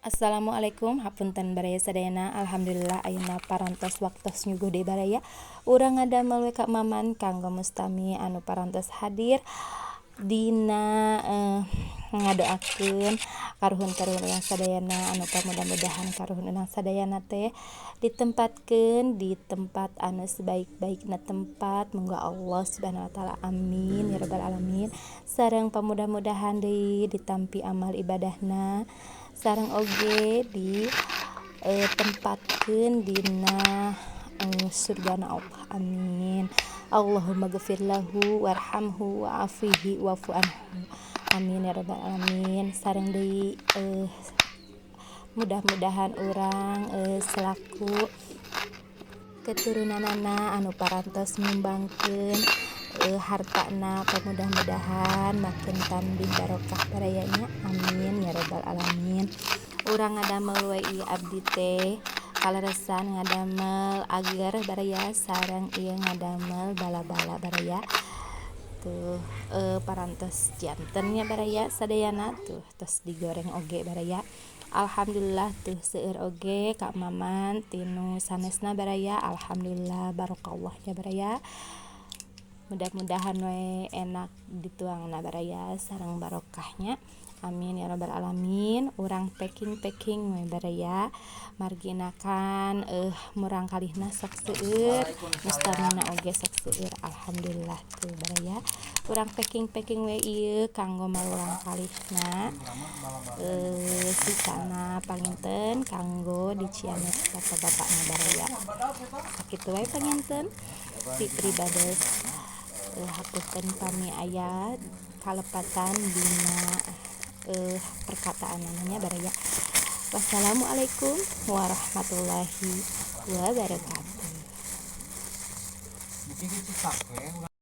Assalamualaikum, hapunten baraya sadayana. Alhamdulillah, ayeuna parantos waktos nyuguh deui baraya. Urang ngadamel we ka Maman kanggo mustami anu parantos hadir dina ngadoakeun karuhun-karuhun urang sadayana, anu mudah-mudahan karuhun urang sadayana teh ditempatkeun di tempat anu sebaik-baikna tempat mungguh Allah Subhanahu wa Ta'ala. Amin ya rabbal alamin. Sareng pamudah-mudahan deui ditampi amal ibadahna, sareng oge di tempatkeun dina surgana Allah. Amin. Allahumma gfir lahu warhamhu wa'afihi wa'fu anhu. Amin ya rabbal alamin. Sareng deui mudah-mudahan urang selaku keturunanana anu parantos nyumbangkeun hartana, mudah-mudahan makin tambih barokah baraya nya. Amin ya rabbal alamin. Urang ngadamel we ieu, abdi teh kaleresan ngadamel agar baraya, sareng ieu ngadamel bala-bala baraya. Tuh, parantos janten nya baraya sadayana. Tuh, tos digoreng oge baraya. Alhamdulillah, tuh seueur oge ka Maman tinu sanesna baraya. Alhamdulillah, barokallah nya baraya. Mudah-mudahan we enak dituangna baraya, sareng barokahnya. Amin ya rabbal alamin. Urang packing-packing we baraya, margina kan murang kalihna sok seueur mustamina oge sok seueur. Alhamdulillah, tuh baraya, urang packing-packing we ieu kanggo murang kalihna, sisana panginten kanggo di Cianjur bapak-bapakna baraya. Sakitu wae panginten ti pribades. Hapunten pami aya kalepatan dina perkataan nya baraya. Wassalamualaikum warahmatullahi wabarakatuh. Bikin cicak ya.